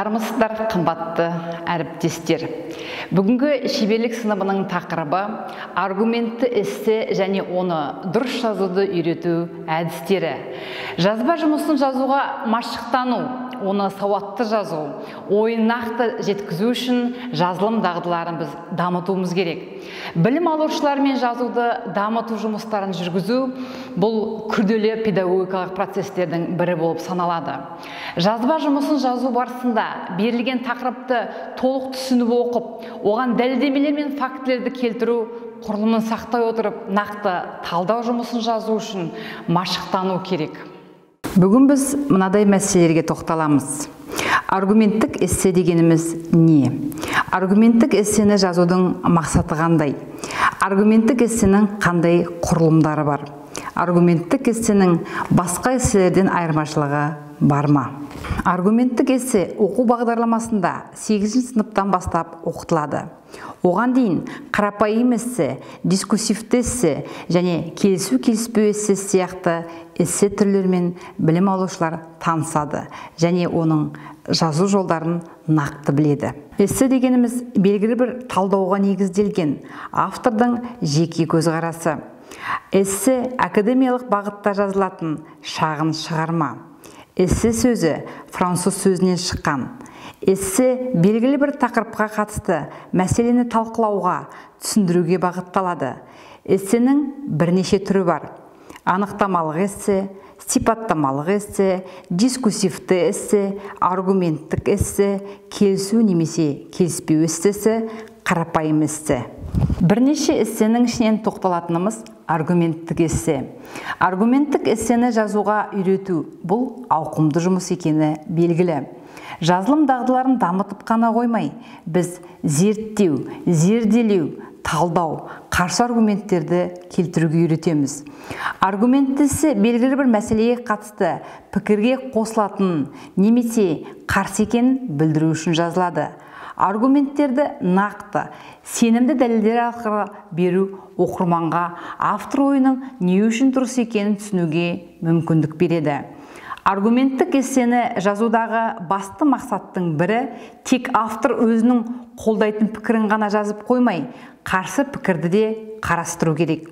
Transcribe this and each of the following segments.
Армысыздар, қымбатты әріптестер. Бүгінгі шеберлік сыныбының тақырыбы аргументті эссе және оны дұрыс жазуды үйрету әдістері. Жазба жұмысын жазуға машықтану, оны сауатты жазу, ойын нақты жеткізу үшін жазылым дағдыларын біз дамытуымыз керек. Білім алушылармен жазуды дамыту жұмыстарын жүргізу бұл күрделі педагогикалық процестердің бірі болып саналады. Жазба жұмысын жазу барысында берілген тақырыпты толық түсініп оқып, оған дәлелдемелер мен фактілерді келтіру құрылымын сақтай отырып, нақты талдау жұмысын жазу үшін машықтану керек. Бүгін біз мынадай мәселелерге тоқталамыз. Аргументтік эссе дегеніміз не? Аргументтік эссені жазудың мақсаты қандай? Аргументтік эссенің қандай құрылымдары бар? Аргументтік эссенің басқа эсселерден айырмашылығы бар ма? Аргументтік эссе оқу бағдарламасында 8 сыныптан бастап оқытылады. Оған дейін қарапайым эссе, дискурсивті эссе және келісу-келіспеу эссе сияқты эссе түрлерімен білім алушылар танысады және оның жазу жолдарын нақты біледі. Эссе дегеніміз белгілі бір талдауға негізделген автордың жеке көзқарасы. Эссе академиялық бағытта жазылатын шағын шығарма. Эссе сөзі француз сөзінен шыққан. Эссе белгілі бір тақырыпқа қатысты мәселені талқылауға, түсіндіруге бағытталады. Эссенің бірнеше түрі бар. Анықтамалық эссе, сипаттамалық эссе, дискурсивті эссе, аргументтік эссе, келісу немесе келіспеу эссесі, қарапайым эссе. Бірнеше эссенің ішінен тоқталатынымыз аргументтік эссе. Аргументтік эссені жазуға үйрету бұл ауқымды жұмыс екені белгілі. Жазылым дағдыларын дамытып қана қоймай, біз зерттеу, зерделеу, талдау, қарсы аргументтерді келтіруге үйретеміз. Аргументті эссе белгілі бір мәселеге қатысты пікірге қосылатын немесе қарсы екенін білдіру үшін жазылады. Аргументтерді нақты, сенімді дәлелдер арқылы беру оқырманға автор ойының не үшін дұрыс екенін түсінуге мүмкіндік береді. Аргументтік эссені жазудағы басты мақсаттың бірі тек автор өзінің қолдайтын пікірін ғана жазып қоймай, қарсы пікірді де қарастыру керек.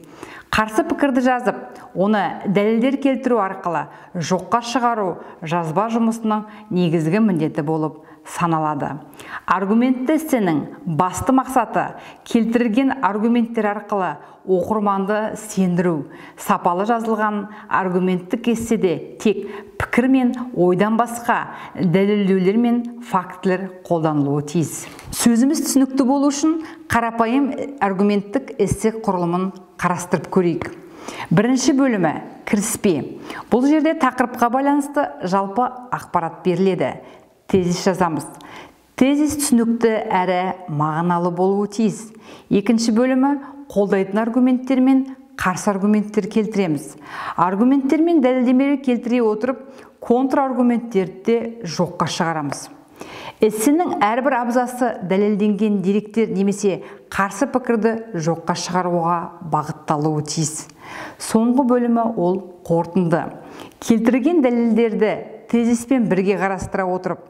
Қарсы пікірді жазып, оны дәлелдер келтіру арқылы жоққа шығару жазба жұмысының негізгі міндеті болып саналады. Аргументті эссенің басты мақсаты келтірілген аргументтер арқылы оқырманды сендіру. Сапалы жазылған аргументтік эсседе тек пікір мен ойдан басқа дәлелдеулер мен фактілер қолданылуы тиіс. Сөзіміз түсінікті болу үшін қарапайым аргументтік эссе құрылымын қарастырып көрейік. Бірінші бөлімі кіріспе. Бұл жерде тақырыпқа байланысты жалпы ақпарат беріледі. Тезис жазамыз. Тезис түсінікті әрі мағыналы болуы тиіс. Екінші бөлімі қолдайтын аргументтер мен қарсы аргументтер келтіреміз. Аргументтер мен дәлелдемелер келтіре отырып, контраргументтерді де жоққа шығарамыз. Эссенің әрбір абзасы дәлелденген деректер немесе қарсы пікірді жоққа шығаруға бағытталуы тиіс. Соңғы бөлімі ол қорытынды. Келтірген дәлелдерді тезиспен бірге қарастыра отырып,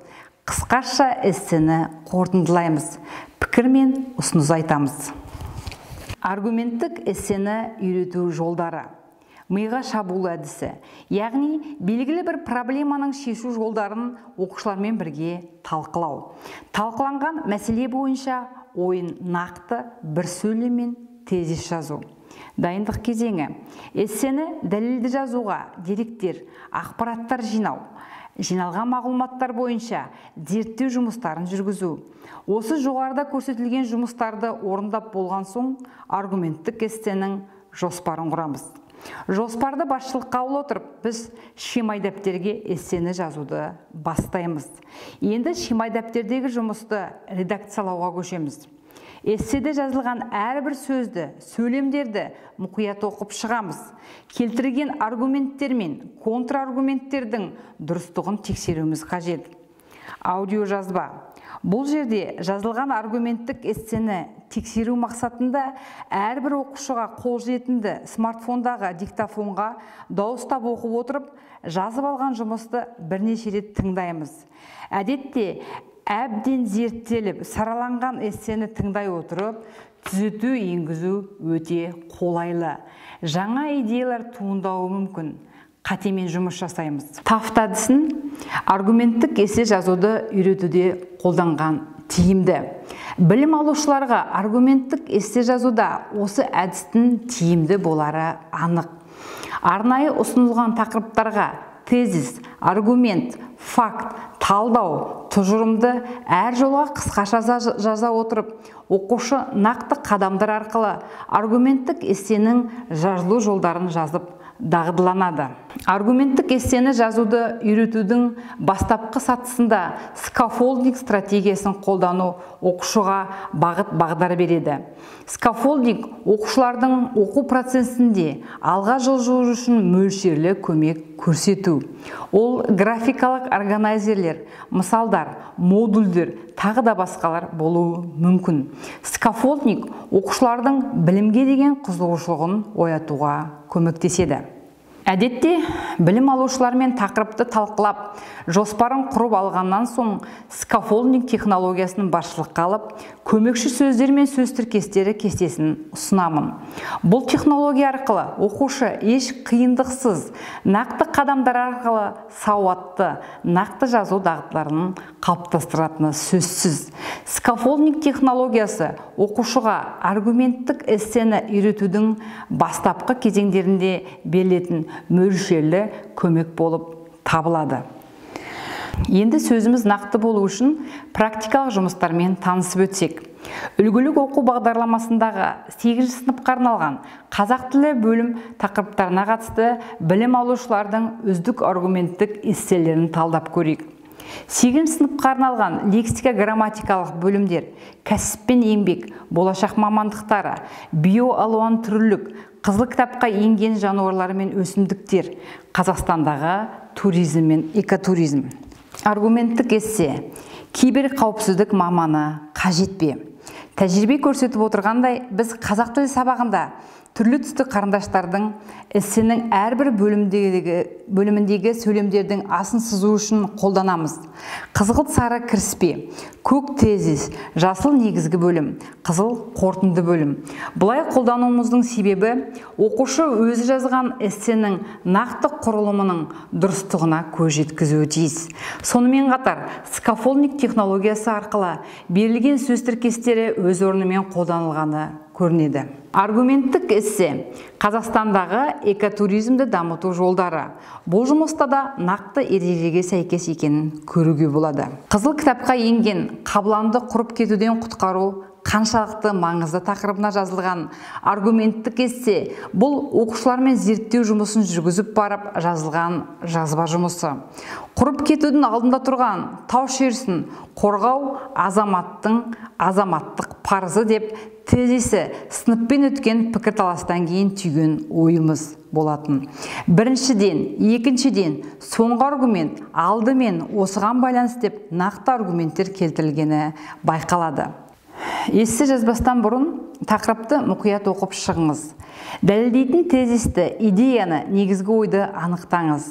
қысқаша эссені қорытындылаймыз, пікір мен ұсыныс айтамыз. Аргументтік эссені үйрету жолдары. Миға шабуыл әдісі, яғни белгілі бір проблеманың шешу жолдарын оқушылармен бірге талқылау. Талқыланған мәселе бойынша ойын нақты бір сөйлеммен тезис жазу. Дайындық кезеңі. Эссені дәлелді жазуға деректер, ақпараттар жинау. Жиналған мағлұматтар бойынша зерттеу жұмыстарын жүргізу. Осы жоғарыда көрсетілген жұмыстарды орындап болған соң аргументтік эссенің жоспарын құрамыз. Жоспарды басшылыққа ала отырып, біз шимай дәптерге эссені жазуды бастаймыз. Енді шимай дәптердегі жұмысты редакциялауға көшеміз. Эсседе жазылған әрбір сөзді, сөйлемдерді мұқият оқып шығамыз. Келтірген аргументтер мен контраргументтердің дұрыстығын тексеруіміз қажет. Аудио жазба. Бұл жерде жазылған аргументтік эссені тексеру мақсатында әрбір оқушыға қолжетімді смартфондағы диктофонға дауыстап оқып отырып, жазып алған жұмысты бірнеше рет тыңдаймыз. Әдетте әбден зерттеліп, сараланған эссені тыңдай отырып, түзету енгізу өте қолайлы. Жаңа идеялар туындауы мүмкін. Қатемен жұмыс жасаймыз. Тафт әдісін аргументтік эссе жазуды үйретуде қолданған тиімді. Білім алушыларға аргументтік эссе жазуда осы әдістің тиімді болары анық. Арнайы ұсынылған тақырыптарға тезис, аргумент, факт, талдау, тұжырымды әр жолға қысқаша жаза отырып, оқушы нақты қадамдар арқылы аргументтік эссенің жазылу жолдарын жазып дағдыланады. Аргументтік эссені жазуды үйретудің бастапқы сатысында скафолдинг стратегиясын қолдану оқушыға бағыт бағдар береді. Скафолдинг оқушылардың оқу процесінде алға жылжуы үшін мөлшерлі көмек көрсету. Ол графикалық органайзерлер, мысалдар, модульдер, тағы да басқалар болуы мүмкін. Скафолдинг оқушылардың білімге деген қызығушылығын оятуға көмектеседі. Әдетте білім алушылармен тақырыпты талқылап, жоспарын құрып алғаннан соң скафолдинг технологиясын басшылыққа алып, көмекші сөздер мен сөз тіркестері кестесін ұсынамын. Бұл технология арқылы оқушы еш қиындықсыз, нақты қадамдар арқылы сауатты, нақты жазу дағдыларын қалыптастыратыны сөзсіз. Скафолдинг технологиясы оқушыға аргументтік эссені үйретудің бастапқы кезеңдерінде берілетін мөлшерлі көмек болып табылады. Енді сөзіміз нақты болу үшін практикалық жұмыстармен танысып өтсек. Үлгілік оқу бағдарламасындағы 8-ші сыныпқа арналған қазақ тілі бөлім тақырыптарына қатысты білім алушылардың үздік аргументтік эсселерін талдап көрейік. 8-ші сыныпқа арналған лексика грамматикалық бөлімдер, кәсіп пен еңбек, болашақ мамандықтары, биоалуан түрлілік, қызыл кітапқа енген жануарлар мен өсімдіктер, Қазақстандағы туризм мен экотуризм. Аргументтік эссе. Киберқауіпсіздік маманы қажет пе? Тәжірибе көрсетіп отырғандай, біз қазақ тілі сабағында түрлі түсті қарындаштардың эссенің әрбір бөліміндегі сөйлемдердің асын сызу үшін қолданамыз. Қызғылт сары кіріспе, көк тезис, жасыл негізгі бөлім, қызыл қорытынды бөлім. Бұлай қолдануымыздың себебі оқушы өзі жазған эссенің нақты құрылымының дұрыстығына көз жеткізуі тиіс. Сонымен қатар, скафолдинг технологиясы арқылы берілген сөз тіркестері өз орнымен қолданылғаны көрінеді. Аргументтік эссе. Қазақстандағы экотуризмді дамыту жолдары. Бұл жұмыста да нақты ережеге сәйкес екенін көруге болады. Қызыл кітапқа енген қабыланды құрып кетуден құтқару қаншалықты маңызды тақырыбына жазылған аргументтік эссе бұл оқушылармен зерттеу жұмысын жүргізіп барып жазылған жазба жұмысы. Құрып кетудің алдында тұрған тау шерісін қорғау азаматтың азаматтық парызы деп тезисі сыныппен өткен пікірталастан кейін түйген ойымыз болатын. Біріншіден, екіншіден, соңғы аргумент алдымен осыған байланысты деп нақты аргументтер келтірілгені байқалады. Эссе жазбастан бұрын тақырыпты мұқият оқып шығыңыз. Дәлелдейтін тезисті, идеяны, негізгі ойды анықтаңыз.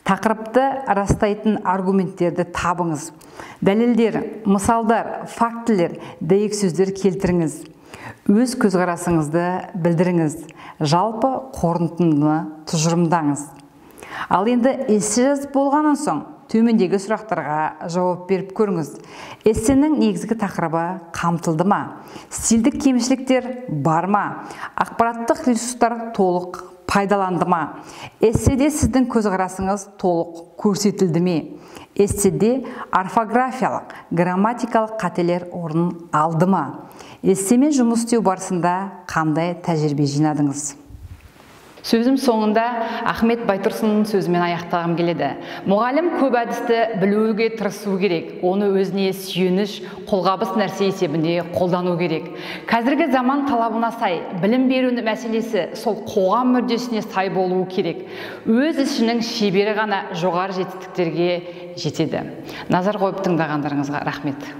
Тақырыпты растайтын аргументтерді табыңыз. Дәлелдер, мысалдар, фактілер, дәйек сөздер келтіріңіз. Өз көзқарасыңызды білдіріңіз. Жалпы қорытындыны тұжырымдаңыз. Ал енді эссе жазып болғаннан соң төмендегі сұрақтарға жауап беріп көріңіз. Эссенің негізгі тақырыбы қамтылды ма? Стильдік кемшіліктер бар ма? Ақпараттық ресурстар толық пайдаланды ма? Эсседе сіздің көзқарасыңыз толық көрсетілді ме? Эсседе орфографиялық, грамматикалық қателер орын алды ма? Эссемен жұмыс істеу барысында қандай тәжірибе жинадыңыз? Сөзім соңында Ахмет Байтұрсынның сөзімен аяқтағым келеді. Мұғалім көп әдісті білуге тырысу керек. Оны өзіне сүйеніш, қолғабыс нәрсе есебінде қолдану керек. Қазіргі заман талабына сай білім беру мәселесі сол қоғам мүддесіне сай болуы керек. Өз ісінің шебері ғана жоғары жетістіктерге жетеді. Назар қойып тыңдағандарыңызға рахмет.